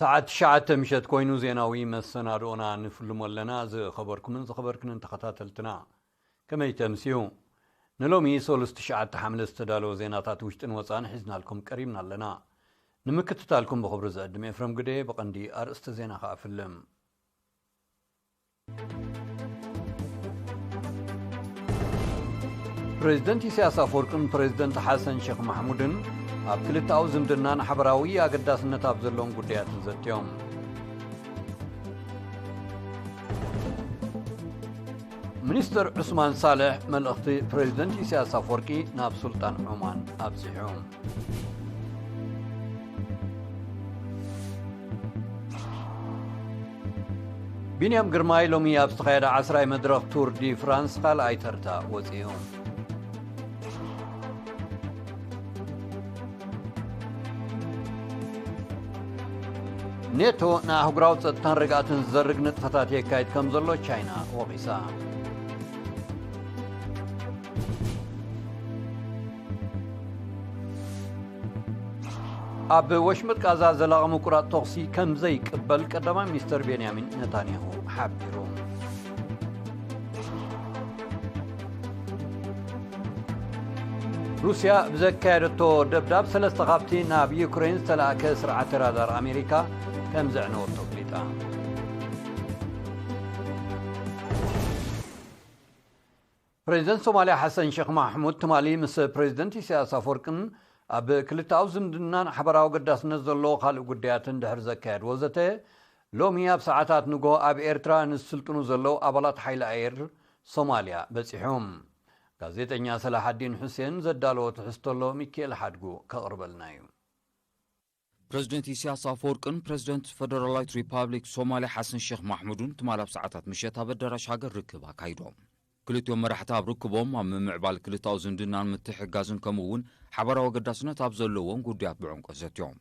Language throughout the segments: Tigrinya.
ሰዓት ትሽዓተ ምሸት ኮይኑ ዜናዊ መሰናድኦና ንፍልሞ ኣለና። ዝኸበርኩምን ዝኸበርክንን ተኸታተልትና፣ ከመይ ተምስዩ? ንሎሚ ሰሉስ ትሽዓተ ሓምለ ዝተዳለወ ዜናታት ውሽጥን ወፃን ሒዝናልኩም ቀሪብና ኣለና። ንምክትታልኩም ብኽብሪ ዝዕድም ኤፍረም ግደ። ብቐንዲ ኣርእስተ ዜና ከኣ ፍልም። ፕሬዝደንት ኢሳያስ ኣፈወርቅን ፕሬዝደንት ሓሰን ሼኽ ማሕሙድን ኣብ ክልተኣዊ ዝምድናን ሓበራዊ ኣገዳስነት ኣብ ዘለዎም ጉዳያትን ዘትዮም። ሚኒስትር ዑስማን ሳልሕ መልእኽቲ ፕሬዝደንት ኢሳያስ ኣፈወርቂ ናብ ሱልጣን ዑማን ኣብጺሑ። ቢንያም ግርማይ ሎሚ ኣብ ዝተኻየደ ዓስራይ መድረኽ ቱር ዲ ፍራንስ ካልኣይ ተርታ ወጺኡ። ኔቶ ንኣህጉራዊ ጸጥታን ርግኣትን ዝዘርግ ንጥፈታት የካይድ ከም ዘሎ ቻይና ወቒሳ። ኣብ ወሽመጥ ጋዛ ዘላቒ ምቁራጽ ተኹሲ ከም ዘይቅበል ቀዳማይ ሚኒስተር ቤንያሚን ነታንያሁ ሓቢሩ። ሩስያ ብዘካየደቶ ደብዳብ ሰለስተ ካብቲ ናብ ዩክሬን ዝተላእከ ስርዓተ ራዳር ኣሜሪካ ከም ዘዕነወቶ ኣፍሊጣ። ፕሬዚደንት ሶማልያ ሓሰን ሼክ ማሕሙድ ትማሊ ምስ ፕሬዚደንት ኢሳያስ ኣፈወርቅን ኣብ ክልተኣዊ ዝምድናን ሓበራዊ ኣገዳስነት ዘለዎ ካልእ ጉዳያትን ድሕሪ ዘካየድዎ ዘተ፣ ሎሚ ኣብ ሰዓታት ንግሆ ኣብ ኤርትራ ንዝስልጥኑ ዘለዉ ኣባላት ሓይሊ ኣየር ሶማልያ በጺሑ። ጋዜጠኛ ሰላሓዲን ሑሴን ዘዳለዎ ትሕዝቶ ኣሎ፣ ሚካኤል ሓድጉ ከቕርበልና እዩ። ፕረዚደንት ኢሳያስ ኣፈወርቅን ፕረዚደንት ፈደራላዊት ሪፓብሊክ ሶማልያ ሓሰን ሼክ ማሕሙድን ትማል ኣብ ሰዓታት ምሸት ኣብ ኣዳራሽ ሃገር ርክብ ኣካይዶም። ክልቲኦም መራሕቲ ኣብ ርክቦም ኣብ ምምዕባል ክልተኣዊ ዝምድናን ምትሕግጋዝን ከምኡ እውን ሓበራዊ ኣገዳስነት ኣብ ዘለዎም ጉዳያት ብዕምቆት ዘትዮም።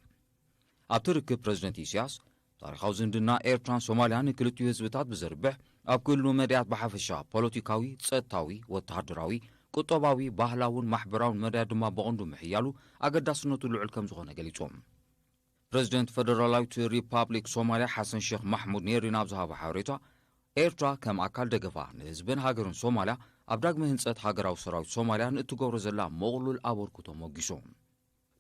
ኣብቲ ርክብ ፕረዚደንት ኢሳያስ ታሪኻዊ ዝምድና ኤርትራን ሶማልያን ንክልቲኡ ህዝብታት ብዘርብሕ ኣብ ክልሉ መዳያት ብሓፈሻ ፖለቲካዊ፣ ጸጥታዊ፣ ወተሃደራዊ፣ ቁጠባዊ፣ ባህላውን ማሕበራውን መዳያት ድማ ብቐንዱ ምሕያሉ ኣገዳስነቱ ልዑል ከም ዝኾነ ገሊጾም። ፕረዚደንት ፈደራላዊት ሪፓብሊክ ሶማልያ ሓሰን ሼክ ማሕሙድ ኔሪን ኣብ ዝሃቦ ሓበሬታ፣ ኤርትራ ከም ኣካል ደገፋ ንህዝብን ሃገርን ሶማልያ ኣብ ዳግመ ህንጸት ሃገራዊ ሰራዊት ሶማልያ ንእትገብሮ ዘላ ምቕሉል ኣበርክቶ ሞጊሱ።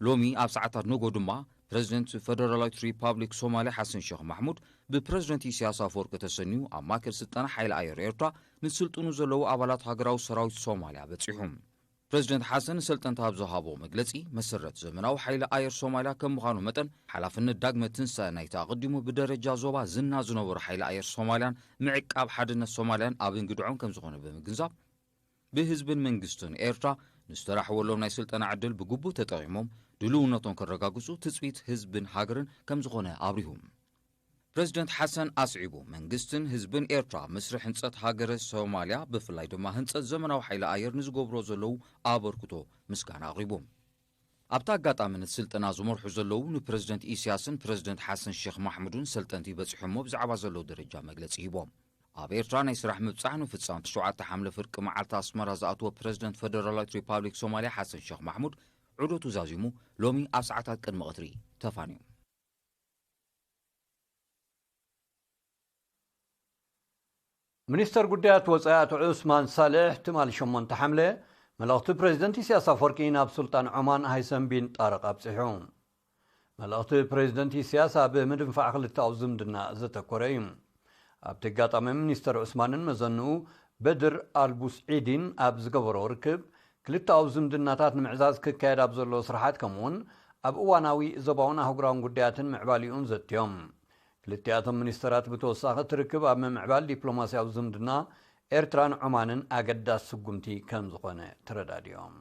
ሎሚ ኣብ ሰዓታት ንጎ ድማ ፕረዚደንት ፈደራላዊት ሪፓብሊክ ሶማልያ ሓሰን ሼክ ማሕሙድ ብፕረዚደንት ኢሳያስ ኣፈወርቂ ተሰንዩ ኣብ ማእከል ስልጠና ሓይሊ ኣየር ኤርትራ ንስልጥኑ ዘለዉ ኣባላት ሃገራዊ ሰራዊት ሶማልያ በጺሑ። ፕረዚደንት ሓሰን ንሰልጠንቲ ኣብ ዝሃቦ መግለጺ፣ መሰረት ዘመናዊ ሓይሊ ኣየር ሶማልያ ከም ምዃኑ መጠን፣ ሓላፍነት ዳግመ ትንሳኤ ናይቲ ኣቐዲሙ ብደረጃ ዞባ ዝና ዝነበሮ ሓይሊ ኣየር ሶማልያን ምዕቃብ ሓድነት ሶማልያን ኣብ እንግድዖም ከም ዝኾነ ብምግንዛብ፣ ብህዝብን መንግስትን ኤርትራ ንዝተራሕወሎም ናይ ስልጠና ዕድል ብግቡእ ተጠቒሞም ድልውነቶም ከረጋግጹ ትጽቢት ህዝብን ሃገርን ከም ዝኾነ ኣብሪሁ። ፕረዚደንት ሓሰን ኣስዒቡ፣ መንግስትን ህዝብን ኤርትራ ኣብ መስርሕ ህንጸት ሃገረ ሶማልያ፣ ብፍላይ ድማ ህንጸት ዘመናዊ ሓይሊ ኣየር ንዝገብሮ ዘለዉ ኣበርክቶ ምስጋና ኣቕሪቡ። ኣብቲ ኣጋጣሚ ነቲ ስልጠና ዝመርሑ ዘለዉ ንፕረዚደንት ኢሳያስን ፕረዚደንት ሓሰን ሼክ ማሕሙድን ሰልጠንቲ በጺሖሞ ብዛዕባ ዘለዉ ደረጃ መግለጺ ሂቦም። ኣብ ኤርትራ ናይ ስራሕ ምብጻሕ ንፍጻም ሸውዓተ ሓምለ ፍርቂ መዓልቲ ኣስመራ ዝኣተወ ፕረዚደንት ፈደራላዊት ሪፓብሊክ ሶማልያ ሓሰን ሼክ ማሕሙድ ዑደቱ ዛዚሙ ሎሚ ኣብ ሰዓታት ቅድሚ ቀትሪ ተፋንዩ። ሚኒስተር ጉዳያት ወጻኢ ኣቶ ዑስማን ሳልሕ ትማሊ ሸሞንተ ሓምለ መልእኽቲ ፕሬዚደንት ኢሳያስ ኣፈወርቂ ናብ ሱልጣን ዖማን ሃይሰም ቢን ጣርቕ ኣብጺሑ። መልእኽቲ ፕሬዚደንት ኢሳያስ ኣብ ምድንፋዕ ክልተኣዊ ዝምድና ዘተኮረ እዩ። ኣብቲ ኣጋጣሚ ሚኒስተር ዑስማንን መዘንኡ በድር ኣልቡስዒዲን ኣብ ዝገበሮ ርክብ፣ ክልተኣዊ ዝምድናታት ንምዕዛዝ ክካየድ ኣብ ዘሎ ስራሓት ከምኡውን ኣብ እዋናዊ ዞባውን ኣህጉራውን ጉዳያትን ምዕባሊኡን ዘትዮም። ክልቲኣቶም ሚኒስተራት ብተወሳኺ እቲ ርክብ ኣብ ምምዕባል ዲፕሎማስያዊ ዝምድና ኤርትራን ዖማንን ኣገዳሲ ስጉምቲ ከም ዝኾነ ተረዳዲኦም።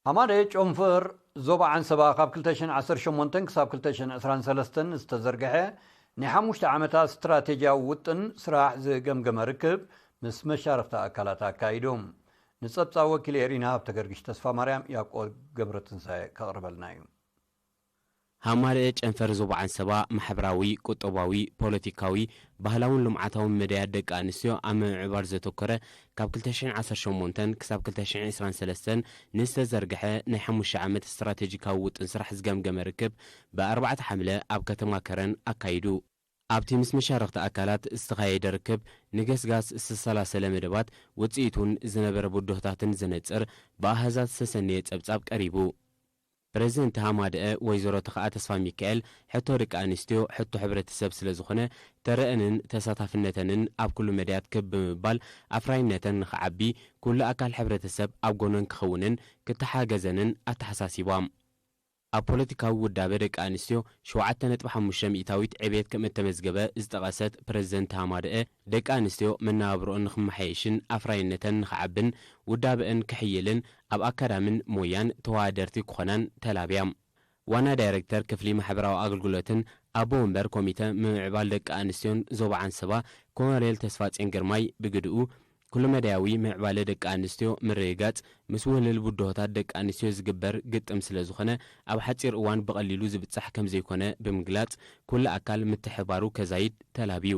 ሃማደ ጨንፈር ዞባ ዓንሰባ ካብ ክልተ ሽሕን ዓሰርተ ሸሞንተን ክሳብ ክልተ ሽሕን ዕስራን ሰለስተን ዝተዘርግሐ ናይ ሓሙሽተ ዓመታት ስትራቴጂያዊ ውጥን ስራሕ ዝገምገመ ርክብ ምስ መሻርኽቲ ኣካላት ኣካይዱ። ንጸብጻብ ወኪል ኤሪና ሃብተ ገርግሽ ተስፋ ማርያም ያዕቆብ ገብረትንሳኤ ከቕርበልና እዩ። ሃማደኤ ጨንፈር ዞባ ዓንሰባ ማሕበራዊ፣ ቁጠባዊ፣ ፖለቲካዊ፣ ባህላውን ልምዓታውን መዳያት ደቂ ኣንስትዮ ኣብ ምምዕባል ዘተኮረ፣ ካብ ክልተ ሽሕን ዓሰርተ ሸሞንተን ክሳብ ክልተ ሽሕን ዕስራን ሰለስተን ንዝተዘርግሐ ናይ ሓሙሽተ ዓመት ስትራቴጂካዊ ውጥን ስራሕ ዝገምገመ ርክብ ብኣርባዕተ ሓምለ ኣብ ከተማ ከረን ኣካይዱ። ኣብቲ ምስ መሻርኽቲ ኣካላት ዝተኻየደ ርክብ፣ ንገስጋስ ዝተሰላሰለ መደባት፣ ውጽኢቱን ዝነበረ ብድሆታትን ዘነጽር ብኣሃዛት ዝተሰነየ ጸብጻብ ቀሪቡ። ፕረዚደንት ሃማደኤ ወይዘሮ ተኽኣ ተስፋሚካኤል፣ ሕቶ ደቂ ኣንስትዮ ሕቶ ሕብረተሰብ ስለ ዝኾነ፣ ተረአንን ተሳታፍነተንን ኣብ ኩሉ መዳያት ክብ ብምባል ኣፍራይነተን ንኽዓቢ ኩሉ ኣካል ሕብረተሰብ ኣብ ጎነን ክኸውንን ክተሓገዘንን ኣተሓሳሲባ። ኣብ ፖለቲካዊ ውዳበ ደቂ ኣንስትዮ ሸውዓተ ነጥቢ ሓሙሽተ ሚእታዊት ዕብየት ከም እተመዝገበ ዝጠቐሰት ፕረዚደንት ሃማደኤ፣ ደቂ ኣንስትዮ መነባብሮኦን ንኽመሓየሽን ኣፍራይነተን ንኽዓብን ውዳበአን ክሕይልን ኣብ ኣካዳምን ሞያን ተወዳደርቲ ክኾናን ተላብያ። ዋና ዳይሬክተር ክፍሊ ማሕበራዊ ኣገልግሎትን ኣቦ ወንበር ኮሚተ ምምዕባል ደቂ ኣንስትዮን ዞባ ዓንሰባ ኮሎኔል ተስፋጽዮን ግርማይ ብግድኡ፣ ኩሉ መዳያዊ ምዕባለ ደቂ ኣንስትዮ ምርግጋጽ ምስ ውህልል ብድሆታት ደቂ ኣንስትዮ ዝግበር ግጥም ስለ ዝኾነ፣ ኣብ ሓጺር እዋን ብቐሊሉ ዝብጻሕ ከም ዘይኮነ ብምግላጽ፣ ኩሉ ኣካል ምትሕብባሩ ከዛይድ ተላብዩ።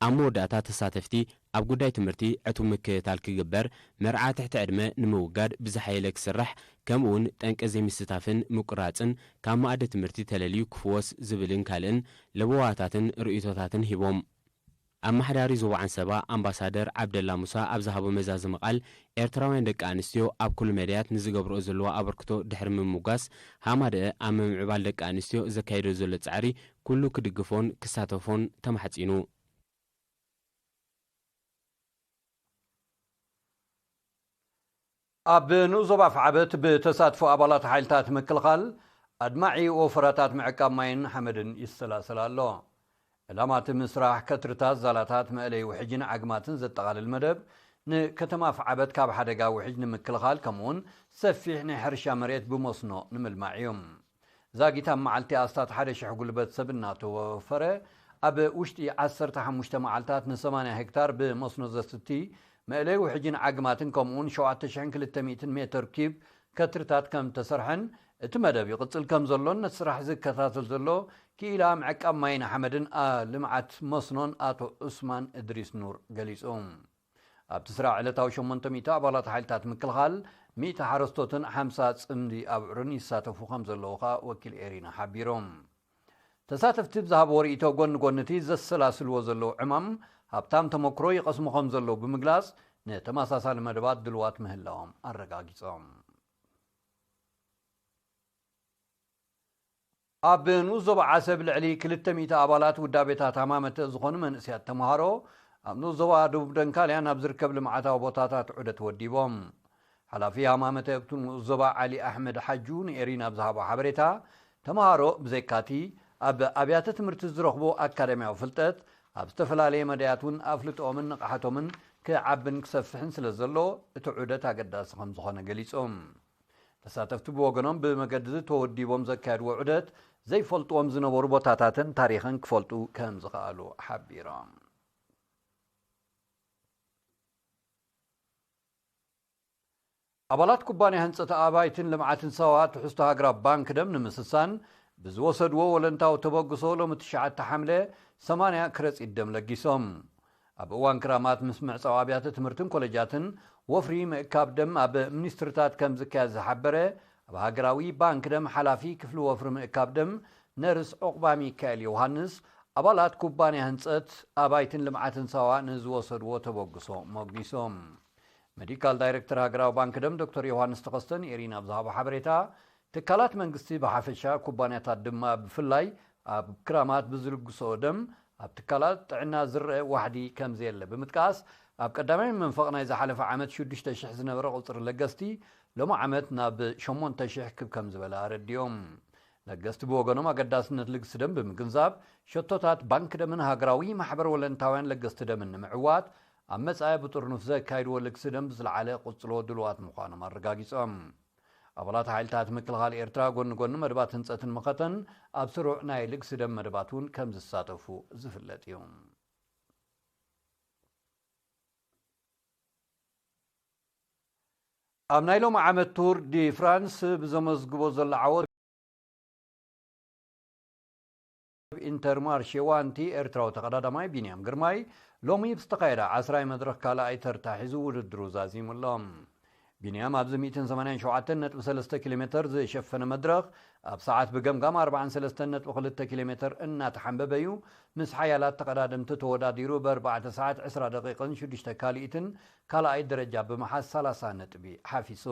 ኣብ መወዳእታ ተሳተፍቲ፣ ኣብ ጉዳይ ትምህርቲ ዕቱብ ምክትታል ክግበር፣ መርዓ ትሕቲ ዕድመ ንምውጋድ ብዝሓየለ ክስራሕ፣ ከምኡውን ጠንቂ ዘይምስታፍን ምቁራጽን ካብ መኣዲ ትምህርቲ ተለልዩ ክፍወስ ዝብልን ካልእን ለበዋታትን ርእይቶታትን ሂቦም። ኣመሓዳሪ ዞባ ዓንሰባ ኣምባሳደር ዓብደላ ሙሳ ኣብ ዝሃቦ መዛዘሚ ቃል፣ ኤርትራውያን ደቂ ኣንስትዮ ኣብ ኩሉ መዳያት ንዝገብርኦ ዘለዋ ኣበርክቶ ድሕሪ ምምጓስ፣ ሃማደኤ ኣብ ምምዕባል ደቂ ኣንስትዮ ዘካይዶ ዘሎ ጻዕሪ ኩሉ ክድግፎን ክሳተፎን ተማሕጺኑ። ኣብ ንኡስ ዞባ ኣፍዓበት ብተሳትፎ ኣባላት ሓይልታት ምክልኻል ኣድማዒ ወፈራታት ምዕቃብ ማይን ሓመድን ይሰላሰል ኣሎ። ዕላማ እቲ ምስራሕ ከትርታት ዛላታት መእለይ ውሕጅን ዓግማትን ዘጠቓልል መደብ፣ ንከተማ ኣፍዓበት ካብ ሓደጋ ውሕጅ ንምክልኻል፣ ከምኡውን ሰፊሕ ናይ ሕርሻ መሬት ብመስኖ ንምልማዕ እዩ። ዛጊት ኣብ መዓልቲ ኣስታት ሓደ ሽሕ ጉልበት ሰብ እናተወፈረ፣ ኣብ ውሽጢ ዓሰርተ ሓሙሽተ መዓልታት ንሰማንያ ሄክታር ብመስኖ ዘስቲ መእለይ ውሕጅን ዓግማትን፣ ከምኡውን ሸውዓተ ሽሕን ክልተ ሚእትን ሜተር ኪዩብ ከትርታት ከም ተሰርሐን፣ እቲ መደብ ይቕጽል ከም ዘሎን ነቲ ስራሕ ዝከታተል ዘሎ ክኢላ ምዕቃብ ማይን ሓመድን፣ ኣ፣ ልምዓት መስኖን ኣቶ ዑስማን እድሪስ ኑር ገሊጹ። ኣብቲ ስራሕ ዕለታዊ ሸሞንተ ሚእቲ ኣባላት ሓይልታት ምክልኻል፣ ሚእቲ ሓረስቶትን ሓምሳ ጽምዲ ኣብዑርን ይሳተፉ ከም ዘለዉ ከኣ ወኪል ኤሪና ሓቢሮም። ተሳተፍቲ ብዝሃብዎ ርእይቶ፣ ጎኒ ጎኒ እቲ ዘሰላስልዎ ዘለዉ ዕማም፣ ሃብታም ተመክሮ ይቐስሙ ከም ዘለዉ ብምግላጽ፣ ንተመሳሳሊ መደባት ድልዋት ምህላዎም ኣረጋጊጾም። ኣብ ንኡስ ዞባ ዓሰብ ልዕሊ ክልተ ሚእቲ ኣባላት ውዳቤታት ሃማመተ ዝኾኑ መንእሰያት ተምሃሮ፣ ኣብ ንኡስ ዞባ ደቡብ ደንካልያ ናብ ዝርከብ ልምዓታዊ ቦታታት ዑደት ወዲቦም። ሓላፊ ሃማመተ ኣብቲ ንኡስ ዞባ ዓሊ ኣሕመድ ሓጁ ንኤሪና ኣብ ዝሃቦ ሓበሬታ፣ ተምሃሮ ብዘይካቲ ኣብ ኣብያተ ትምህርቲ ዝረኽቦ ኣካዳሚያዊ ፍልጠት፣ ኣብ ዝተፈላለየ መዳያት እውን ኣፍልጦኦምን ንቕሓቶምን ክዓብን ክሰፍሕን ስለ ዘሎ፣ እቲ ዑደት ኣገዳሲ ከም ዝኾነ ገሊጾም። ተሳተፍቲ ብወገኖም፣ ብመገዲ ተወዲቦም ዘካየድዎ ዑደት ዘይፈልጥዎም ዝነበሩ ቦታታትን ታሪኽን ክፈልጡ ከም ዝኸኣሉ ሓቢሮም። ኣባላት ኩባንያ ህንጸት ኣባይትን ልምዓትን ሳዋ፣ ትሕዝቶ ሃገራዊ ባንክ ደም ንምስሳን ብዝወሰድዎ ወለንታዊ ተበግሶ፣ ሎሚ ትሽዓተ ሓምለ ሰማንያ ክረጺት ደም ለጊሶም። ኣብ እዋን ክራማት፣ ምስ ምዕጻው ኣብያተ ትምህርትን ኮለጃትን፣ ወፍሪ ምእካብ ደም ኣብ ሚኒስትሪታት ከም ዝካየድ ዝሓበረ፣ ኣብ ሃገራዊ ባንክ ደም ሓላፊ ክፍሊ ወፍሪ ምእካብ ደም ነርስ ዑቕባ ሚካኤል ዮሃንስ፣ ኣባላት ኩባንያ ህንጸት ኣባይትን ልምዓትን ሳዋ ንዝወሰድዎ ተበግሶ ሞጊሶም። ሜዲካል ዳይሬክተር ሃገራዊ ባንክ ደም ዶክተር ዮሃንስ ተኸስተ ንኤሪና ኣብ ዝሃቦ ሓበሬታ፣ ትካላት መንግስቲ ብሓፈሻ፣ ኩባንያታት ድማ ብፍላይ፣ ኣብ ክራማት ብዝልግሶ ደም፣ ኣብ ትካላት ጥዕና ዝረአ ዋሕዲ ከም ዘየለ ብምጥቃስ፣ ኣብ ቀዳማይ መንፈቕ ናይ ዝሓለፈ ዓመት ሽዱሽተ ሽሕ ዝነበረ ቁጽሪ ለገስቲ፣ ሎሚ ዓመት ናብ ሸሞንተ ሽሕ ክብ ከም ዝበለ ኣረዲኦም። ለገስቲ ብወገኖም፣ ኣገዳስነት ልግሲ ደም ብምግንዛብ፣ ሸቶታት ባንክ ደምን ሃገራዊ ማሕበር ወለንታውያን ለገስቲ ደምን ንምዕዋት፣ ኣብ መጻኢ ብጥርኑፍ ዘካይድዎ ልግሲ ደም ብዝለዓለ ክቕጽልዎ ድሉዋት ምዃኖም ኣረጋጊጾም። ኣባላት ሓይልታት ምክልኻል ኤርትራ፣ ጎኒ ጎኒ መደባት ህንጸትን መኸተን፣ ኣብ ስሩዕ ናይ ልግሲ ደም መደባት እውን ከም ዝሳተፉ ዝፍለጥ እዩ። ኣብ ናይ ሎሚ ዓመት ቱር ዲ ፍራንስ ብዘመዝግቦ ዘሎ ዓወት፣ ኢንተርማርሼ ዋንቲ ኤርትራዊ ተቐዳዳማይ ቢንያም ግርማይ ሎሚ ብዝተኻየደ ዓስራይ መድረኽ ካልኣይ ተርታ ሒዙ ውድድሩ ዛዚሙ ኣሎ። ቢንያም ኣብዚ ሚእትን ሰማንያን ሸውዓተን ነጥቢ ሰለስተ ኪሎ ሜተር ዝሸፈነ መድረኽ ኣብ ሰዓት ብገምጋም ኣርባዓን ሰለስተን ነጥቢ ክልተ ኪሎ ሜተር እናተሓንበበ እዩ ምስ ሓያላት ተቐዳደምቲ ተወዳዲሩ ብኣርባዕተ ሰዓት ዕስራ ደቂቕን ሽዱሽተ ካልኢትን ካልኣይ ደረጃ ብምሓዝ ሰላሳ ነጥቢ ሓፊሱ።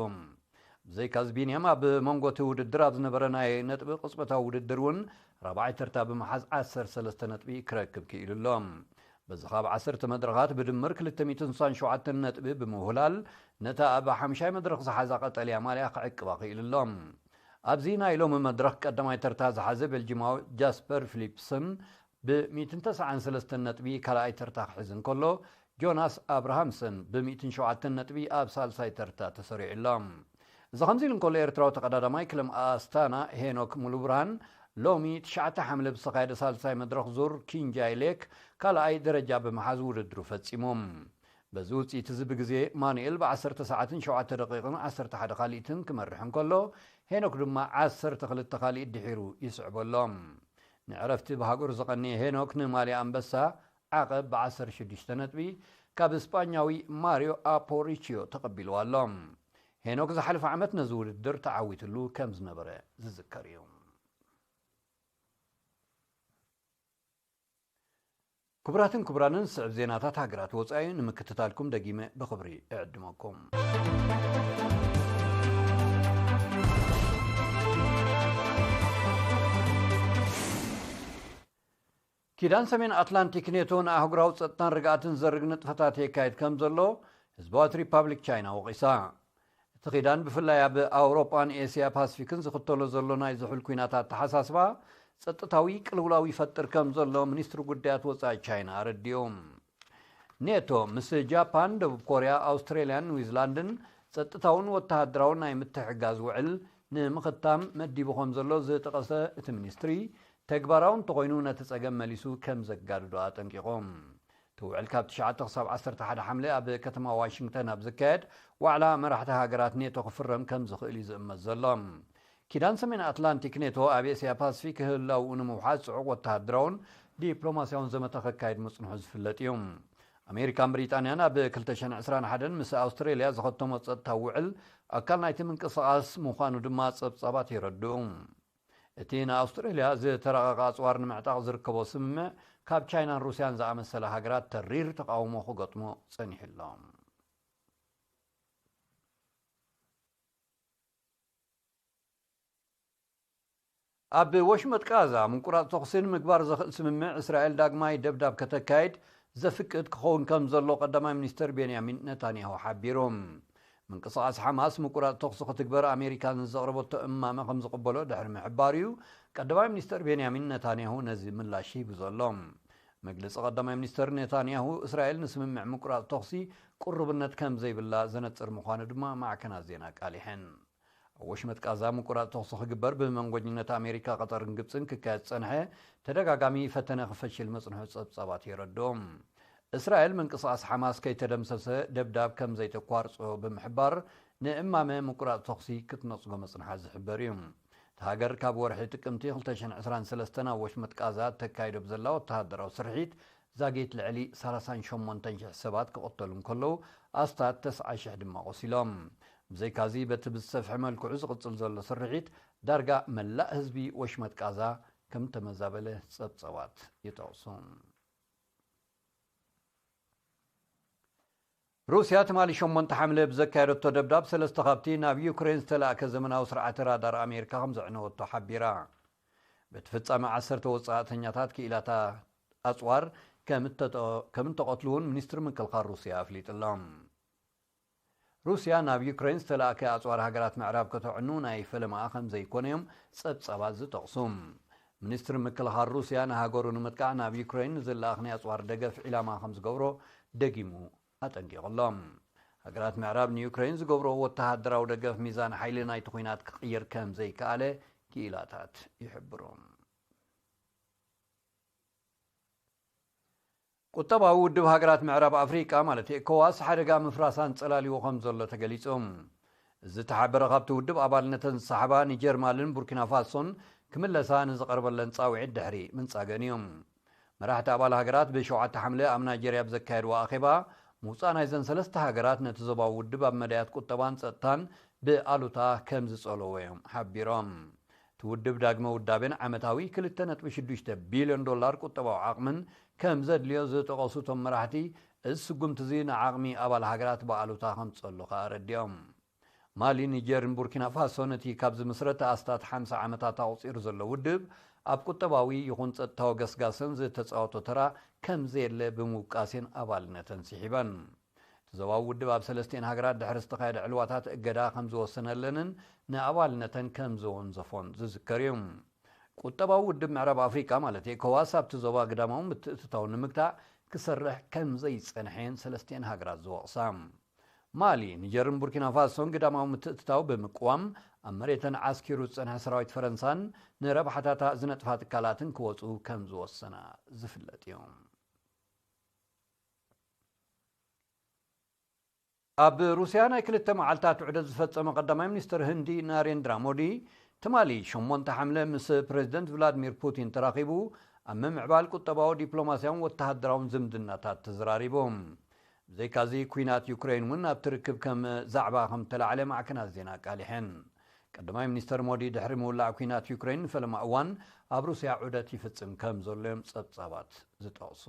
ብዘይካዚ ቢንያም ኣብ መንጎ እቲ ውድድር ኣብ ዝነበረ ናይ ነጥቢ ቅጽበታዊ ውድድር እውን ራብዓይ ተርታ ብምሓዝ ዓሰርተ ሰለስተ ነጥቢ ክረክብ ክኢሉ ኣሎ። በዚ ካብ ዓሰርተ መድረኻት ብድምር ክልተ ሚእትን ስሳን ሸውዓተን ነጥቢ ብምውህላል ነታ ኣብ ሓምሻይ መድረኽ ዝሓዛ ቀጠልያ ማልያ ክዕቅባ ክኢሉ ኣሎ። ኣብዚ ናይ ሎሚ መድረኽ ቀዳማይ ተርታ ዝሓዘ ቤልጂማዊ ጃስፐር ፊሊፕሰን ብ ሚእትን ተስዓን ሰለስተን ነጥቢ ካልኣይ ተርታ ክሕዝ እንከሎ፣ ጆናስ ኣብርሃምሰን ብ ሚእትን ሸውዓተን ነጥቢ ኣብ ሳልሳይ ተርታ ተሰሪዑ ኣሎ። እዚ ከምዚ ኢሉ እንከሎ፣ ኤርትራዊ ተቐዳዳማይ ክለብ ኣስታና ሄኖክ ሙሉብርሃን ሎሚ ትሽዓተ ሓምለ ብዝተኻየደ ሳልሳይ መድረኽ ዙር ኪንጃይ ሌክ ካልኣይ ደረጃ ብምሓዝ ውድድሩ ፈጺሙ። በዚ ውጽኢት እዚ ብግዜ ማኑኤል ብዓሰርተ ሰዓትን ሸውዓተ ደቂቕን ዓሰርተ ሓደ ካልኢትን ክመርሕ እንከሎ፣ ሄኖክ ድማ ዓሰርተ ክልተ ካልኢት ድሒሩ ይስዕቦ ኣሎ። ንዕረፍቲ ብሃገሩ ዝቐነየ ሄኖክ ንማልያ ኣንበሳ ዓቐብ ብዓሰርተ ሽዱሽተ ነጥቢ ካብ ስጳኛዊ ማሪዮ ኣፖሪቺዮ ተቐቢልዋ ኣሎ። ሄኖክ ዝሓለፈ ዓመት ነዚ ውድድር ተዓዊትሉ ከም ዝነበረ ዝዝከር እዩ። ክቡራትን ክቡራንን፣ ስዕብ ዜናታት ሃገራት ወጻኢ ንምክትታልኩም ደጊመ ብኽብሪ እዕድመኩም። ኪዳን ሰሜን ኣትላንቲክ ኔቶ ንኣህጉራዊ ጸጥታን ርግኣትን ዘርግ ንጥፈታት የካይድ ከም ዘሎ ህዝባዊት ሪፓብሊክ ቻይና ወቒሳ። እቲ ኪዳን ብፍላይ ኣብ ኣውሮጳን ኤስያ ፓሲፊክን ዝኽተሎ ዘሎ ናይ ዝሑል ኲናት ኣተሓሳስባ ጸጥታዊ ቅልውላው ይፈጥር ከም ዘሎ ሚኒስትሪ ጉዳያት ወጻኢ ቻይና ኣረዲኡ። ኔቶ ምስ ጃፓን፣ ደቡብ ኮርያ፣ ኣውስትሬልያን ኒውዚላንድን ጸጥታውን ወተሃደራውን ናይ ምትሕግጋዝ ውዕል ንምኽታም መዲቡ ከም ዘሎ ዝጠቐሰ እቲ ሚኒስትሪ፣ ተግባራዊ እንተኾይኑ ነቲ ጸገም መሊሱ ከም ዘጋድዶ ኣጠንቂቑ። እቲ ውዕል ካብ ትሽዓተ ክሳብ ዓሰርተ ሓደ ሓምለ ኣብ ከተማ ዋሽንግተን ኣብ ዝካየድ ዋዕላ መራሕቲ ሃገራት ኔቶ ክፍረም ከም ዝኽእል እዩ ዝእመት ዘሎ። ኪዳን ሰሜን ኣትላንቲክ ኔቶ ኣብ ኤስያ ፓሲፊክ ህላውኡ ንምውሓስ ጽዑቕ ወተሃደራውን ዲፕሎማስያውን ዘመተ ከካይድ ምጽንሑ ዝፍለጥ እዩ። ኣሜሪካን ብሪጣንያን ኣብ ክልተ ሽሕን ዕስራን ሓደን ምስ ኣውስትሬልያ ዝኸተሞ ጸጥታዊ ውዕል ኣካል ናይቲ ምንቅስቓስ ምዃኑ ድማ ጸብጻባት የረድኡ። እቲ ንኣውስትሬልያ ዝተራቐቐ ኣጽዋር ንምዕጣቕ ዝርከቦ ስምምዕ ካብ ቻይናን ሩስያን ዝኣመሰላ ሃገራት ተሪር ተቓውሞ ክገጥሞ ጸኒሑ ኣሎ። ኣብ ወሽመጥ ቃዛ ምቁራጽ ተኹሲ ንምግባር ዘኽእል ስምምዕ እስራኤል ዳግማይ ደብዳብ ከተካይድ ዘፍቅድ ክኸውን ከም ዘሎ ቀዳማይ ሚኒስትር ቤንያሚን ነታንያሁ ሓቢሩ። ምንቅስቓስ ሓማስ ምቁራጽ ተኹሲ ክትግበር ኣሜሪካ ንዘቕረበቶ እማመ ከም ዝቕበሎ ድሕሪ ምሕባሩ እዩ ቀዳማይ ሚኒስትር ቤንያሚን ነታንያሁ ነዚ ምላሽ ሂቡ ዘሎ። መግለጺ ቀዳማይ ሚኒስትር ኔታንያሁ፣ እስራኤል ንስምምዕ ምቁራጽ ተኹሲ ቅሩብነት ከም ዘይብላ ዘነጽር ምዃኑ ድማ ማዕከናት ዜና ኣቃሊሐን። ኣብ ወሽመጥ ቃዛ ምቁራጽ ተኹሲ ክግበር ብመንጎኝነት ኣሜሪካ፣ ቀጠርን ግብጽን ክካየድ ዝጸንሐ ተደጋጋሚ ፈተነ ክፈሽል መጽንሑ ጸብጻባት የረድኡ። እስራኤል ምንቅስቓስ ሓማስ ከይተደምሰሰ ደብዳብ ከም ዘይተቋርጾ ብምሕባር፣ ንእማመ ምቁራጽ ተኹሲ ክትነጽጎ መጽንሓ ዝሕበር እዩ። እታ ሃገር ካብ ወርሒ ጥቅምቲ ክልተ ሽሕን ዕስራን ሰለስተን ኣብ ወሽመጥ ቃዛ ተካይዶ ብዘላ ወተሃደራዊ ስርሒት ዛጊት ልዕሊ ሰላሳን ሸሞንተን ሽሕ ሰባት ክቕተሉ እንከለዉ፣ ኣስታት ተስዓ ሽሕ ድማ ቆሲሎም። ብዘይካዚ፣ በቲ ብዝሰፍሐ መልክዑ ዝቕጽል ዘሎ ስርሒት፣ ዳርጋ መላእ ህዝቢ ወሽመጥ ቃዛ ከም ተመዛበለ ጸብጸባት ይጠቕሱ። ሩስያ ትማሊ ሸሞንተ ሓምለ ብዘካየደቶ ደብዳብ፣ ሰለስተ ካብቲ ናብ ዩክሬን ዝተላእከ ዘመናዊ ስርዓተ ራዳር ኣሜሪካ ከም ዘዕነወቶ ሓቢራ። በቲ ፍጻመ ዓሰርተ ወጻእተኛታት ክኢላታ ኣጽዋር ከም እተጠ-፣ ከም እተቐትሉ እውን ሚኒስትሪ ምክልኻል ሩስያ ኣፍሊጡ ኣሎ። ሩስያ ናብ ዩክሬን ዝተላእከ ኣጽዋር ሃገራት ምዕራብ ከተዕኑ ናይ ፈለማኣ ከም ዘይኮነ እዮም ጸብጻባት ዝጠቕሱ። ሚኒስትሪ ምክልኻል ሩስያ ንሃገሩ ንምጥቃዕ ናብ ዩክሬን ንዝለኣኽ ናይ ኣጽዋር ደገፍ ዒላማ ከም ዝገብሮ ደጊሙ ኣጠንቂቑ ኣሎ። ሃገራት ምዕራብ ንዩክሬን ዝገብርኦ ወተሃደራዊ ደገፍ ሚዛን ሓይሊ ናይቲ ኲናት ክቕይር ከም ዘይከኣለ ክኢላታት ይሕብሩ። ቁጠባዊ ውድብ ሃገራት ምዕራብ ኣፍሪቃ ማለት ኤኮዋስ ሓደጋ ምፍራስ ኣንጸላልዎ ከም ዘሎ ተገሊጹ። እዚ ተሓበረ ካብቲ ውድብ ኣባልነተን ዝሰሓባ ኒጀር ማልን ቡርኪና ፋሶን ክምለሳ ንዝቐርበለን ጻውዒት ድሕሪ ምንጻገን እዩ። መራሕቲ ኣባል ሃገራት ብሸውዓተ ሓምለ ኣብ ናይጀርያ ብዘካየድዎ ኣኼባ፣ ምውጻእ ናይዘን ሰለስተ ሃገራት ነቲ ዞባዊ ውድብ ኣብ መዳያት ቁጠባን ጸጥታን ብኣሉታ ከም ዝጸለዎ እዮም ሓቢሮም። እቲ ውድብ ዳግመ ውዳቤን ዓመታዊ ክልተ ነጥቢ ሽዱሽተ ቢልዮን ዶላር ቁጠባዊ ዓቕምን ከም ዘድልዮ ዝጠቐሱ እቶም መራሕቲ፣ እዚ ስጉምቲ እዚ ንዓቕሚ ኣባል ሃገራት ብኣሉታ ከም ዝጸሉ ከኣ ኣረዲኦም። ማሊ፣ ኒጀርን ቡርኪና ፋሶን እቲ ካብ ዝምስረት ኣስታት ሓምሳ ዓመታት ኣቑጺሩ ዘሎ ውድብ፣ ኣብ ቁጠባዊ ይኹን ጸጥታዊ ገስጋሰን ዝተጻወቶ ተራ ከም ዘየለ ብምውቃስ እየን ኣባልነተን ስሒበን። እቲ ዞባዊ ውድብ ኣብ ሰለስቲኤን ሃገራት ድሕሪ ዝተኻየደ ዕልዋታት እገዳ ከም ዝወሰነለንን ንኣባልነተን ከም ዝወንዘፎን ዝዝከር እዩ። ቁጠባዊ ውድብ ምዕራብ ኣፍሪቃ ማለት ኤኮዋስ ኣብቲ ዞባ ግዳማዊ ምትእትታው ንምግታእ ክሰርሕ ከም ዘይጸንሐ እየን ሰለስቲኤን ሃገራት ዝወቕሳ። ማሊ፣ ኒጀርን ቡርኪና ፋሶን ግዳማዊ ምትእትታው ብምቅዋም ኣብ መሬተን ዓስኪሩ ዝጸንሐ ሰራዊት ፈረንሳን ንረብሓታታ ዝነጥፋ ትካላትን ክወጹ ከም ዝወሰና ዝፍለጥ እዩ። ኣብ ሩስያ ናይ ክልተ መዓልታት ዑደት ዝፈጸመ ቀዳማይ ሚኒስትር ህንዲ ናሬንድራ ሞዲ፣ ትማሊ ሸሞንተ ሓምለ ምስ ፕሬዝደንት ቭላድሚር ፑቲን ተራኺቡ ኣብ ምምዕባል ቁጠባዊ፣ ዲፕሎማስያውን ወተሃደራውን ዝምድናታት ተዘራሪቡ። ብዘይካዚ፣ ኲናት ዩክሬን እውን ኣብቲ ርክብ ከም ዛዕባ ከም ተላዕለ ማዕከናት ዜና ኣቃሊሐን። ቀዳማይ ሚኒስተር ሞዲ ድሕሪ ምውላዕ ኲናት ዩክሬን ንፈለማ እዋን ኣብ ሩስያ ዑደት ይፍጽም ከም ዘሎ እዮም ጸብጻባት ዝጠቕሱ።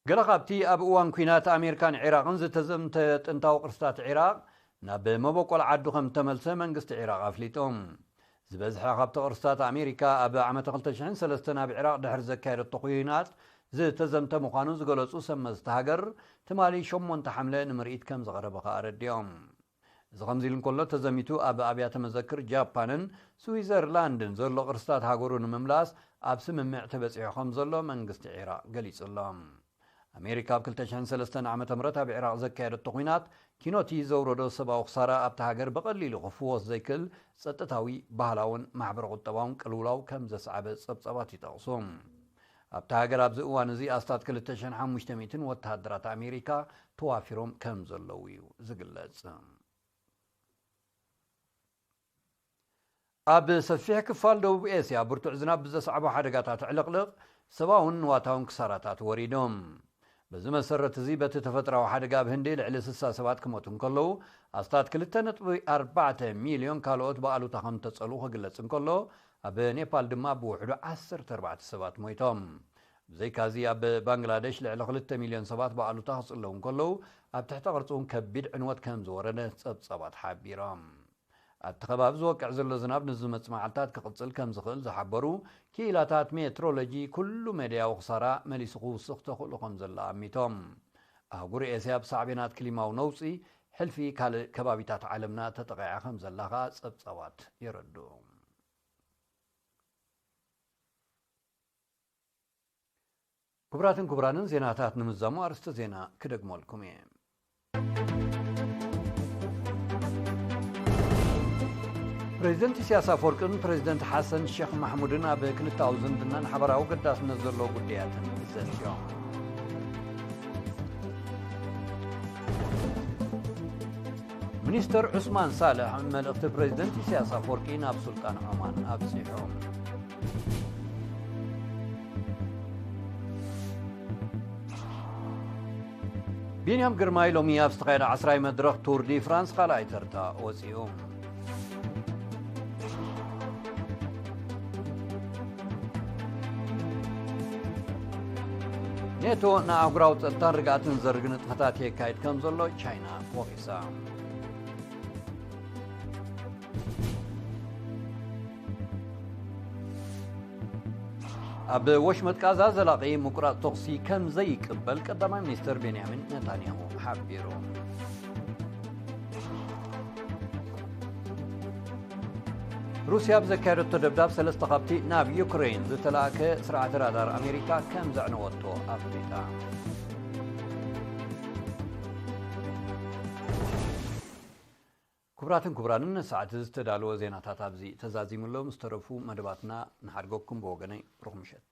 ገለ ካብቲ ኣብ እዋን ኲናት ኣሜሪካን ዒራቕን ዝተዘምተ ጥንታዊ ቅርስታት ዒራቕ ናብ መበቆል ዓዱ ከም ተመልሰ መንግስቲ ዒራቕ ኣፍሊጡ። ዝበዝሐ ካብቲ ቅርስታት ኣሜሪካ ኣብ ዓመተ ክልተ ሽሕን ሰለስተን ኣብ ዒራቕ ድሕሪ ዘካየደቶ ኲናት ዝተዘምተ ምዃኑ ዝገለጹ ሰብ መዚ እታ ሃገር፣ ትማሊ ሸሞንተ ሓምለ ንምርኢት ከም ዝቐረበ ከኣ ኣረዲኦም። እዚ ከምዚ ኢሉ እንከሎ፣ ተዘሚቱ ኣብ ኣብያተ መዘክር ጃፓንን ስዊዘርላንድን ዘሎ ቅርስታት ሃገሩ ንምምላስ ኣብ ስምምዕ ተበጺሑ ከም ዘሎ መንግስቲ ዒራቕ ገሊጹ ኣሎ። ኣሜሪካ ኣብ ክልተ ሽሕን ሰለስተን ዓመተ ምህረት ኣብ ዒራቕ ዘካየደቶ ኲናት፣ ኪኖቲ ዘውረዶ ሰብኣዊ ክሳራ ኣብታ ሃገር ብቐሊሉ ክፍወስ ዘይክእል ጸጥታዊ፣ ባህላውን ማሕበረ ቁጠባውን ቅልውላው ከም ዘስዓበ ጸብጻባት ይጠቕሱ። ኣብታ ሃገር ኣብዚ እዋን እዚ ኣስታት ክልተ ሽሕን ሓሙሽተ ሚእትን ወተሃደራት ኣሜሪካ ተዋፊሮም ከም ዘለዉ እዩ ዝግለጽ። ኣብ ሰፊሕ ክፋል ደቡብ ኤስያ ብርቱዕ ዝናብ ብዘስዓቦ ሓደጋታት ዕልቕልቕ ሰብኣውን ንዋታውን ክሳራታት ወሪዶም። በዚ መሰረት እዚ በቲ ተፈጥራዊ ሓደጋ ኣብ ህንዲ ልዕሊ ስሳ ሰባት ክሞቱ እንከለዉ ኣስታት ክልተ ነጥቢ ኣርባዕተ ሚልዮን ካልኦት ብኣሉታ ከም ተጸልኡ ክግለጽ እንከሎ ኣብ ኔፓል ድማ ብውሕዱ ዓሰርተ ኣርባዕተ ሰባት ሞይቶም። ብዘይካዚ ኣብ ባንግላደሽ ልዕሊ ክልተ ሚልዮን ሰባት ብኣሉታ ክጽለዉ እንከለዉ ኣብ ትሕተ ቅርጺ እውን ከቢድ ዕንወት ከም ዝወረደ ጸብጻባት ሓቢሮም። ኣብቲ ከባቢ ዝወቅዕ ዘሎ ዝናብ ንዝመጽእ መዓልታት ክቕጽል ከም ዝኽእል ዝሓበሩ ክኢላታት ሜትሮሎጂ፣ ኩሉ መድያዊ ክሳራ መሊሱ ክውስኽ ተኽእሎ ከም ዘላ ኣሚቶም። ኣህጉር ኤስያ ብሳዕቤናት ክሊማዊ ነውጺ ሕልፊ ካልእ ከባቢታት ዓለምና ተጠቒዓ ከም ዘላ ከኣ ጸብጻባት የረድኡ። ክቡራትን ክቡራንን፣ ዜናታት ንምዛሙ ኣርእስተ ዜና ክደግመልኩም እየ። ፕሬዚደንት ኢሳያስ ኣፈወርቅን ፕሬዚደንት ሓሰን ሼክ ማሕሙድን ኣብ ክልተኣዊ ዝምድናን ሓበራዊ ገዳስነት ዘለዎ ጉዳያትን ዘትዮም። ሚኒስተር ዑስማን ሳልሕ መልእኽቲ ፕሬዚደንት ኢሳያስ ኣፈወርቂ ናብ ሱልጣን ዖማን ኣብጺሖም። ቢንያም ግርማይ ሎሚ ኣብ ዝተኻየደ ዓስራይ መድረኽ ቱር ዲ ፍራንስ ካልኣይ ተርታ ወጺኡ። ኔቶ ንኣህጉራዊ ጸጥታን ርግኣትን ዘርግ ንጥፈታት የካይድ ከም ዘሎ ቻይና ወቒሳ። ኣብ ወሽመጥ ቃዛ ዘላቒ ምቁራጽ ተኹሲ ከም ዘይቅበል ቀዳማይ ሚኒስትር ቤንያሚን ነታንያሁ ሓቢሩ። ሩስያ ኣብ ዘካየደቶ ደብዳብ ሰለስተ ካብቲ ናብ ዩክሬን ዝተላእከ ስርዓተ ራዳር ኣሜሪካ ከም ዘዕነወቶ ኣፍሊጣ። ክቡራትን ክቡራንን፣ ንሰዓት ዝተዳለወ ዜናታት ኣብዚ ተዛዚሙ ኣሎ። ምስ ተረፉ መደባትና ንሓድገኩም። ብወገነይ ሩኽ ምሸት።